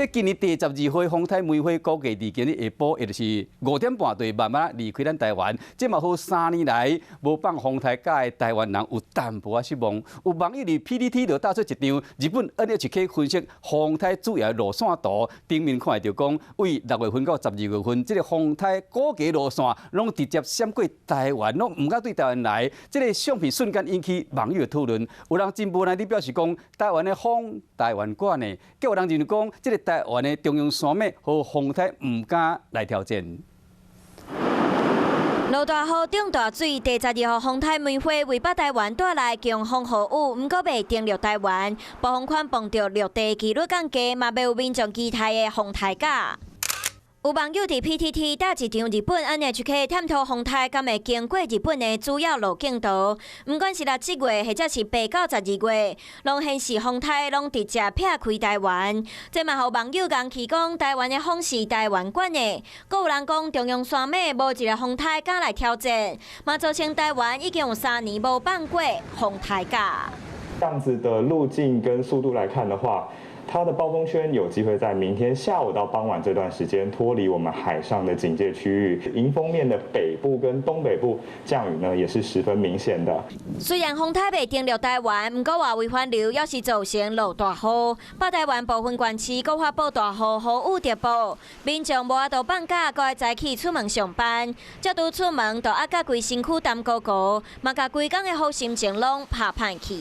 這今年第12號風颱梅花估計佇今日下晡，也就是5點半，就會慢慢離開咱台灣。這嘛予3年來無放風颱假的台灣人有淡薄仔失望。有網友佇 PTT 就打出一張日本 NHK 分析風颱主要路線圖，頂面看會著講，為6月份到12月份，這個風颱估計路線攏直接閃過台灣，攏毋敢對台灣來。這個相片瞬間引起網友的討論，有人真無奈地表示講，台灣的風台灣管的，閣有人認為講，這個台灣的中央山脈予風颱毋敢來挑戰。落大雨，漲大水，第12號風颱梅花為北台灣帶來強風豪雨，毋過未登陸台灣，部分款碰著陸地幾率降低，嘛袂有民眾期待的風颱假。有網友佇 PTT 打一張日本 NHK 探討風颱敢會經過日本的主要路徑圖，毋管是6、7月或者是8到12月，攏顯示風颱攏直接避開台灣。這嘛予網友講起講，台灣的風是台灣管的，閣有人講中央山脈無一個風颱敢來挑戰，嘛造成台灣已經有3年無放過風颱假。這樣子的路徑跟速度來看的話，它的暴風圈有機會在明天下午到傍晚這段時間脫離我們海上的警戒區域，迎風面的北部跟東北部降雨呢也是十分明顯的。雖然風颱未登陸台灣，毋過外圍環流猶是造成落大雨，北台灣部分縣市閣發布大雨雨雨特報，民眾無法度放假，閣愛早起出門上班，這拄出門就壓甲規身軀澹糊糊，嘛共規工的好心情攏拍歹去。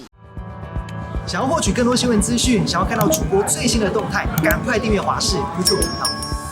想要獲取更多新聞資訊，想要看到主播最新的動態，趕快訂閱華視 YouTube 頻道。